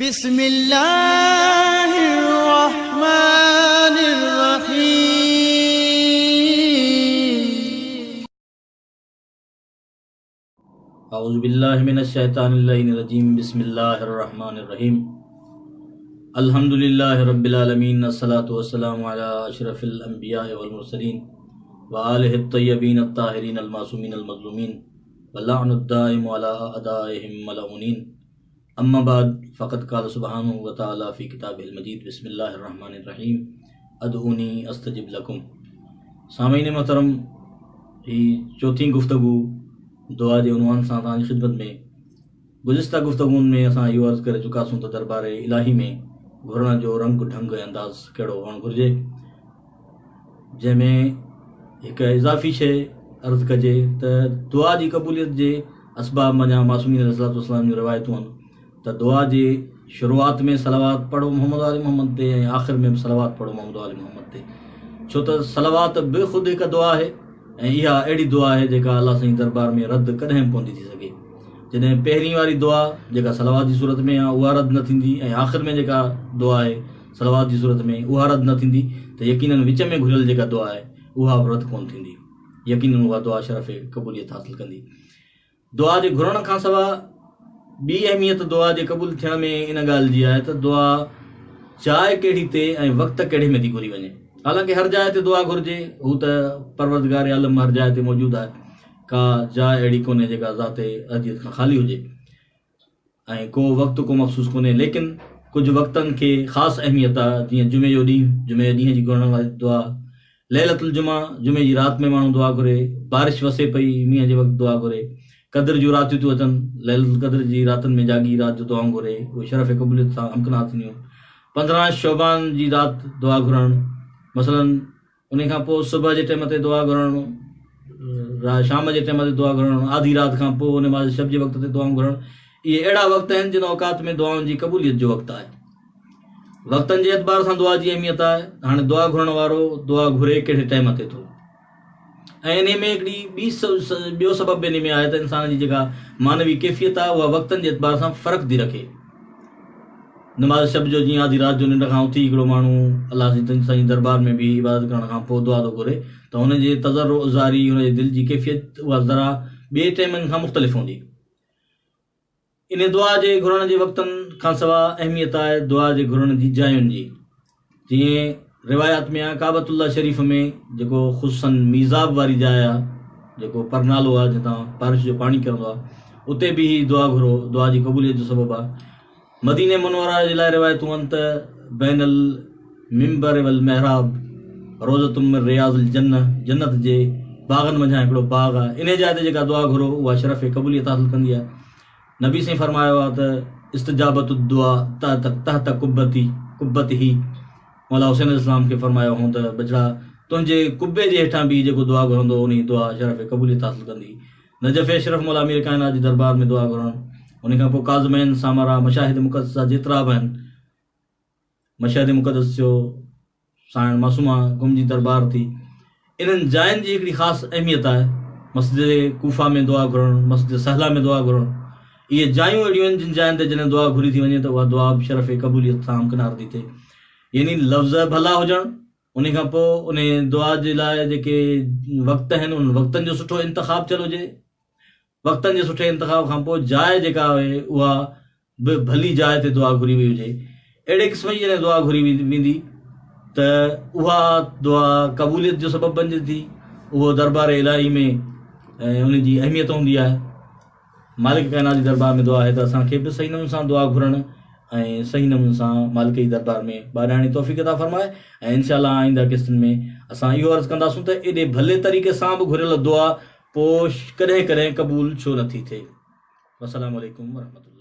بسم الله الرحمن الرحيم. اعوذ بالله من الشيطان اللعين الرجيم بسم الله الرحمن الرحيم الحمد لله رب العالمين الصلاة والسلام على اشرف الانبياء والمرسلين وآله الطيبين الطاهرين المعصومين المظلومين واللعن الدائم على اعدائهم ملعونين اما بعد فقد قال سبحانه وتعالى في كتابه المجيد بسم الله الرحمن الرحيم ادعوني استجب لكم سامعين محترم هي چوٿين گفتگو دعا جي عنوان سان توهان جي خدمت ۾ گذشته گفتگون ۾ اسان اهو عرض ڪري چڪاسون ته دربار الاهي ۾ گهرڻ جو رنگ ڍنگ ۽ انداز ڪهڙو هئڻ گهرجي جنهن ۾ هڪ اضافي شيء عرض ڪجي ته دعا جي قبوليت جي اسباب منجهان معصومين عليه الصلوة والسلام جون روايتون آهن ته دعا جي شروعات ۾ صلوات پڙهو محمد وآل محمد تي ۽ آخر ۾ به صلوات پڙهو محمد وآل محمد تي ڇو ته صلوات به خود هڪ دعا آهي ۽ اها اهڙي دعا آهي جيڪا الله سائين دربار ۾ رد ڪڏهن به ڪونه ٿي ٿي سگهي جڏهن پهرين واري دعا جيڪا صلوات جي صورت ۾ آهي اها رد نه ٿيندي ۽ آخر ۾ جيڪا دعا آهي صلوات جي صورت ۾ اها رد نه ٿيندي ته يقيناً وچ ۾ گهريل جيڪا دعا آهي اها به رد ڪونه ٿيندي. يقيناً اها دعا شرف قبوليت حاصل ڪندي. دعا جي گهرڻ کان سوا ٻي اهميت دعا جي قبول ٿيڻ ۾ ان ڳالهه جي آهي ته دعا جاء ڪهڙي تي ۽ وقت ڪهڙي ۾ ٿي گهري وڃي. حالانڪه هر جاء تي دعا گهرجي، هو ته پروردگار عالم هر جاء تي موجود آهي، ڪا جاء اهڙي ڪونهي جيڪا ذات احديت کان خالي هجي. ۽ ڪو وقت ڪو مخصوص ڪونهي ليڪن ڪجهه وقتن کي خاص اهميت آ جيئن جمعي جو ڏينهن جمعي جي ڏينهن جي گهرڻ واري دعا ليلة الجمعه جمعي جي رات ۾ ماڻهو دعا گهري بارش وسي پئي مينهن جي وقت دعا گهري قدر جون راتيون ٿيون اچن ليلة القدر جي راتن ۾ جاڳي رات جو دعائون گهري اهي شرف قبوليت سان همڪنار ٿينديون 15 شعبان جي رات دعا گهرڻ مثلا انهي کان پوء صبح جي ٽيم تي دعا گهرڻ، شام جي ٽيم تي دعا گهرڻ، آڌي رات کان پوء نماز شب جي وقت تي دعائون گهرڻ، اهي اهڙا وقت آهن جن اوقات ۾ دعائن جي قبوليت جو وقت آهي. وقتن جي اعتبار سان دعا جي اهميت آهي. هاڻي دعا گهرڻ وارو دعا گهري ڪهڙي ٽيم تي ٿو ۽ انهي ۾ هڪڙي ٻي ٻيو سبب به انهي ۾ آهي ته انسان جي جيڪا معنوي ڪيفيت آهي اها وقتن جي اعتبار سان فرق ٿي رکي. نماز شب جو جيئن آڌي رات جو ننڊ کان اٿي هڪڙو ماڻهو الله سائين سائين دربار ۾ بيهي عبادت ڪرڻ کان پوء دعا ٿو گهري ته هن جي تضرع زاري هن جي دل جي ڪيفيت اها ذرا ٻئي ٽيمن کان مختلف هوندي. انهي دعا جي گهرڻ جي وقتن کان سوا اهميت آهي دعا جي گهرڻ جي جاين جي. جيئن روايات ۾ آهي ڪعبة الله شريف ۾ جيڪو خصوصاً ميزاب واري جاء آهي جيڪو پرنالو آهي جتان بارش جو پاڻي ڪرندو آهي اتي بيهي دعا گهرو دعا جي قبوليت جو سبب آهي. مديني منوره جي لاء روايتون آهن ته بين المنبر والمحراب روضة من رياض الجنة جنت جي باغن منجهان هڪڙو باغ آهي انهي جاء تي جيڪا دعا گهرو اها شرف قبوليت حاصل ڪندي آهي. نبي سائين فرمايو آهي ته استجابة الدعاء تحت قبتي قبته مولا حسين عليه السلام کي فرمايو هون ته ٻچڙا تنهنجي قبي جي هيٺان بيهي جيڪو دعا گهرندو انهي دعا شرف قبوليت حاصل ڪندي. نجف اشرف مولا امير ڪائنات جي دربار ۾ دعا گهرڻ ان کان پوء ڪاظمين سامرا مشاهد مقدسه جيترا به آهن مشهد مقدس ٿيو سانئڻ معصومه قم جي دربار ٿي انهن جاين جي هڪڙي خاص اهميت آهي مسجد ڪوفه ۾ دعا گهرڻ مسجد سهلا ۾ دعا گهرڻ اهي جايون اهڙيون آهن جن جاين تي جڏهن دعا گهري ٿي وڃي ته اها دعا به شرف قبوليت سان همڪنار ٿي ٿئي يعني لفظ ڀلا هجڻ انهي کان پوء انهي دعا جي لاء جيڪي وقت آهن انهن وقتن جو سٺو انتخاب ٿيل هجي. وقتن جي سٺي انتخاب کان پوء جاء جيڪا آهي اها به ڀلي جاء تي دعا گهري وئي هجي. اهڙي قسم جي جڏهن دعا گهري ويندي ته اها دعا قبوليت جو سبب بنجي ٿي. اهو دربار الاهي ۾ ان جي اهميت هوندي آهي. مالڪ ڪائنات جي دربار ۾ دعا آهي ته اسان کي به صحيح نموني سان دعا گهرڻ ۽ صحيح نموني سان مالڪ جي دربار ۾ ٻاڏائڻ جي توفيق عطا فرمائي ۽ انشاء الله آئنده قسطن ۾ اسان اهو عرض ڪنداسون ته ايڏي ڀلي طريقي سان به گهريل دعا پوء ڪڏهن ڪڏهن قبول ڇو نٿي ٿئي. والسلام عليڪم ورحمة الله.